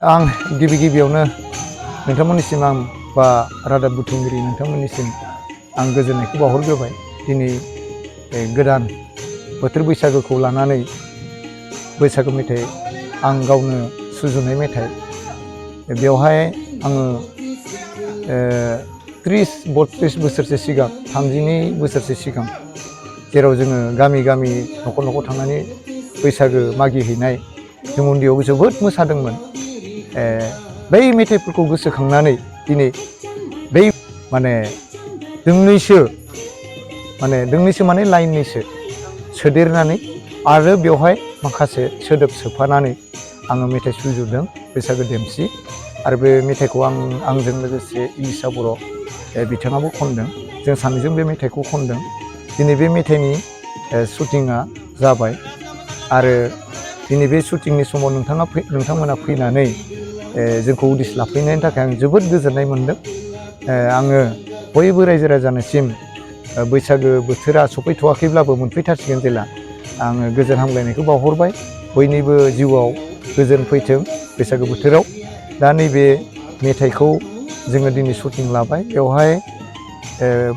आं गिबियावनो नोंथांमोननिसिम बा रादाब बुथुमगिरि नोंथांमोननिसिम आं गोजोननायखौ बावहरग्रोबाय। दिनै गोदान बोथोर बैसागोखौ लानानै बैसागो मेथाइ आं गावनो सुजुनाय मेथाइ। बेवहाय आङो 30-32 बोसोरसो सिगां 32 बोसोरसो सिगां जेराव जोङो गामि गामि न'खर न'खर थांनानै बैसागो मागिहैनाय जों उन्दैयाव जोबोद मोसादोंमोन। बै मेथाइफोरखौ गोसोखांनानै दिनै बै दोंनैसो लाइननैसो सोदेरनानै आरो बेवहाय माखासे सोदोब सोफानानै आङो मेथाइ सुजुदों बैसागो देमसि। आरो बे मेथाइखौ आंजों लोगोसे इलिसा बर' बिथाङाबो खनदों। जों सानैजों बे मेथाइखौ खनदों। दिनै बे मेथाइनि शुटिंआ जाबाय आरो दिनै बे शुटिंनि समाव नोंथांमोना फैनानै जोंखौ उदिस लाफैनायनि थाखाय आं जोबोद गोजोननाय मोनदों। आङो बयबो रायजो राजानिसिम बैसागो बोथोरा सफैथ'वाखैब्लाबो मोनफैथारसिगोन जेला आङो गोजोन हामलायनायखौ बावहरबाय। बयनिबो जिउआव गोजोन फैथों बैसागो बोथोराव। दा नैबे मेथाइखौ जोङो दिनै शुटिं लाबाय। बेवहाय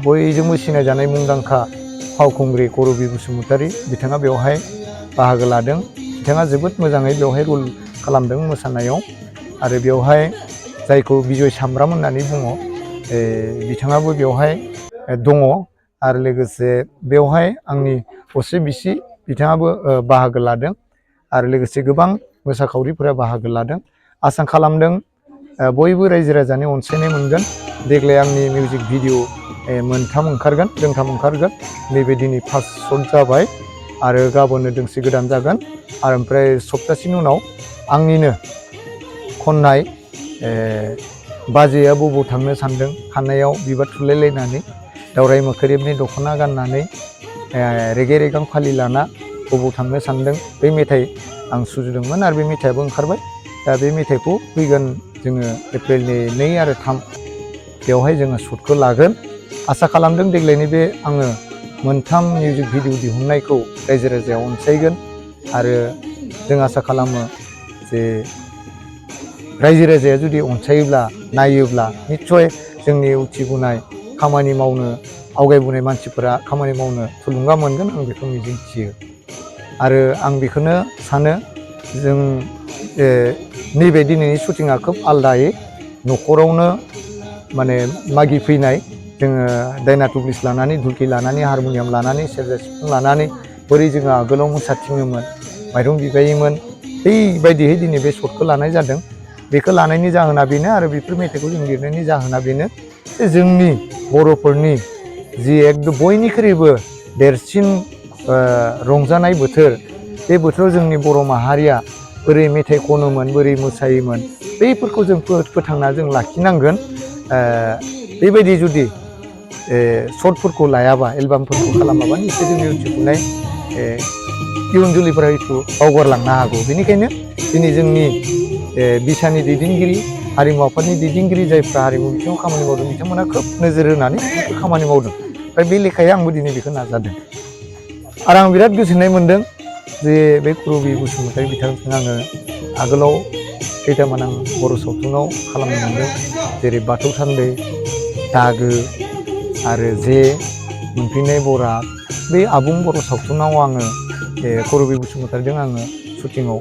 बयजोंबो सिनायजानाय मुंदांखा फावखुंग्रि करबि बसुमतारी बिथाङा बेवहाय बाहागो लादों। बिथाङा जोबोद मोजाङै बेवहाय रल खालामदों मोसानायाव। आरो बेवहाय जायखौ बिजय सामब्राम होननानै बुङो बिथाङाबो बेवहाय दङ। आरो लोगोसे बेवहाय आंनि असे बिसि बिथाङाबो बाहागो लादों। आरो लोगोसे गोबां मोसाखावरिफोरा बाहागो लादों। आसा खालामदों बयबो रायजो राजानि अनसायनाय मोनगोन। देग्लाय आंनि मिउजिक भिडिअ दोंथाम ओंखारगोन। नैबे दिनै फार्स्ट शट जाबाय आरो गाबोननो दोंसे गोदान जागोन। आरो ओमफ्राय सप्तासेनि उनाव आंनिनो खननाय बाजैया बबाव थांनो सानदों खानायाव बिबार थुलायलायनानै दावराय मोख्रेबनि दख'ना गाननानै रेगे रेगां फालि लाना बबाव थांनो सानदों बे मेथाइ आं सुजुदोंमोन आरो बे मेथाइआबो ओंखारबाय। दा बे मेथाइखौ फैगोन जोङो एप्रिलनि 2 आरो 3 बेवहाय जोङो शटखौ लागोन। आसा खालामदों देग्लायनि बे आङो मोनथाम मिउजिक भिडिअ दिहुननायखौ रायजो राजाया अनसायगोन। आरो जों आसा खालामो जे रायजो राजाया जुदि अनसायोब्ला नायोब्ला निस्सय जोंनि उथिबोनाय खामानि मावनो आवगायबोनाय मानसिफोरा खामानि मावनो थुलुंगा मोनगोन। आं बेखौ मिजिंथियो आरो आं बेखौनो सानो जों नैबे दिनैनि शुटिंआ खोब आलदायै न'खरावनो मागि फैनाय जोङो दायना तुब्लिस लानानै धुलखि लानानै हारमनियाम लानानै सेरजा सिफुं लानानै बोरै जोङो आगोलाव मोसाथिङोमोन माइरं बिबायोमोन बेबायदियै दिनै बे शटखौ लानाय जादों। बेखौ लानायनि जाहोना बेनो आरो बेफोर मेथाइखौ जों लिरनायनि जाहोना बेनो जे जोंनि बर'फोरनि जि एकदम बयनिख्रुइबो देरसिन रंजानाय बोथोर बे बोथोराव जोंनि बर' माहारिया बोरै मेथाइ खनोमोन बोरै मोसायोमोन बैफोरखौ जों फोथांना जों लाखिनांगोन। बेबायदि जुदि शर्टफोरखौ लायाबा एलबामफोरखौ खालामाबा निश्चय जोंनि उथिफुनाय इयुन जोलैफोरा हयथ' बावगारलांनो हागौ। बेनिखायनो दिनै जोंनि बिसानि दैदेनगिरि हारिमु आफादनि दैदेनगिरि जायफ्रा हारिमु बिथिङाव खामानि मावदों बिथांमोना खोब नोजोर होनानै बेफोर खामानि मावदों। दा बे लेखायै आंबो दिनै बेखौ नाजादों आरो आं बिराद गोजोननाय मोनदों जे बे करबि बसुमतारी बिथांजों आङो आगोलाव खैथामान आं बर' सावथुनाव खालामनो मोनदों जेरै बाथौ सान्दै दागो आरो जे मोनफिननाय बरात बे आबुं बर' सावथुनाव आङो करबि बसुमतारीजों आङो शुटिंआव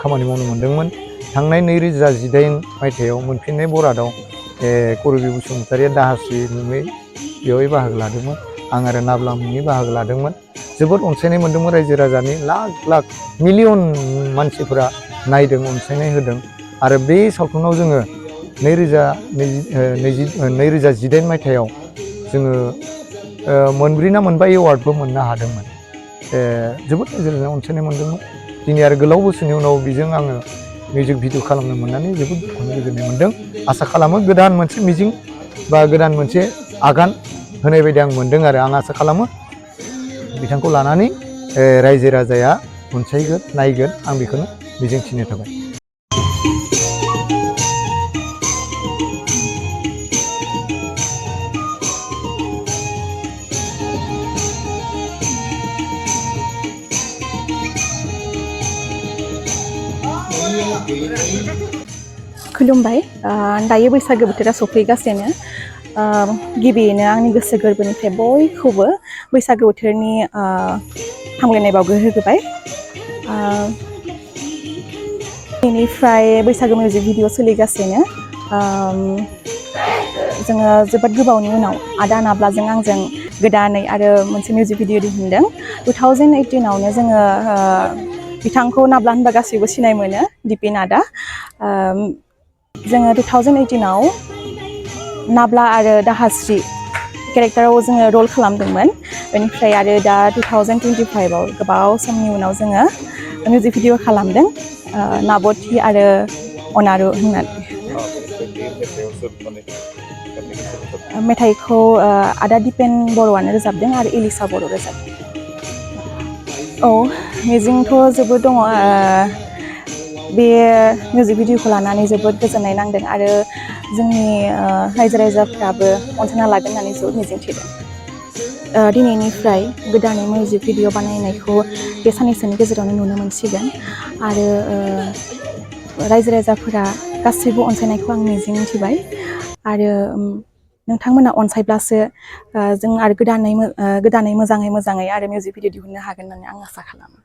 खामानि मावनो मोनदोंमोन। थांनाय 2018 मायथाइयाव मोनफिननाय बरादाव करबि बसुमतारीया दाहास्रि मुङै बेवहाय बाहागो लादोंमोन। आं आरो नाब्ला मुङै बाहागो लादोंमोन। जोबोद अनसायनाय मोन्दोंमोन। रायजो राजानि लाख मिलियन मानसिफोरा नायदों अनसायनाय होदों। आरो बे सावथुनाव जोङो 2018 मायथाइयाव जोङो मोनब्रै ना मोनबा एवार्डबो मोननो हादोंमोन। जोबोद रायजो राजानि अनसायनाय मोन्दोंमोन। दिनै आरो गोलाव बोसोरनि उनाव बेजों आङो मिउजिक भिडिअ खालामनो मोननानै जोबोद दुखुनि गोजोननाय मोन्दों। आसा खालामो गोदान मोनसे मिजिं बा गोदान मोनसे आगान होनाय बायदि आं मोन्दों आरो आं आसा खालामो बिथांखौ लानानै रायजो राजाया अनसायगोन नायगोन आं बेखौनो मिजिंथिनाय थाबाय। खुलुमबाय दायो बैसागो बोथोरा सफैगासिनो गिबियैनो आंनि गोसो गोरबोनिफ्राय बयखौबो बैसागो बोथोरनि हामलायनाय बावग्रोहोबाय बेनिफ्राय बैसागो मिउजिक भिडिअ सोलिगासिनो जोङो जोबोद गोबावनि उनाव आदा नाब्लाजों आंजों गोदानै आरो मोनसे मिउजिक भिडिअ दिहुनदों 2018आवनो जोङो बिथांखौ नाब्ला होनबा गासैबो सिनाय मोनो दिपिन आदा जोङो 2018आव नाब्ला आरो दाहास्रि केरेक्टाराव जोङो रल खालामदोंमोन बेनिफ्राय आरो दा 2025आव गोबाव समनि उनाव जोङो मिउजिक भिडिअ खालामदों नाबथि आरो अनारु होननानै मेथाइखौ आदा दिपेन बर'आनो रोजाबदों आरो एलिसा बर' रोजाबदों औ मिजिंथ' जोबोद दङ बे मिउजिक भिडिअखौ लानानै जोबोद गोजोननाय नांदों आरो जोंनि रायजो राजाफ्राबो अनसायना लागोन होननानै जोबोद मिजिंथिदों दिनैनिफ्राय गोदानै मिउजिक भिडिअ बानायनायखौ बे साननैसोनि गेजेरावनो नुनो मोनसिगोन आरो रायजो राजाफोरा गासैबो अनसायनायखौ आं मिजिंथिबाय आरो नोंथांमोना अनसायब्लासो जों आरो गोदानै मोजाङै आरो मिउजिक भिडिअ दिहुननो हागोन होननानै आं आसा खालामो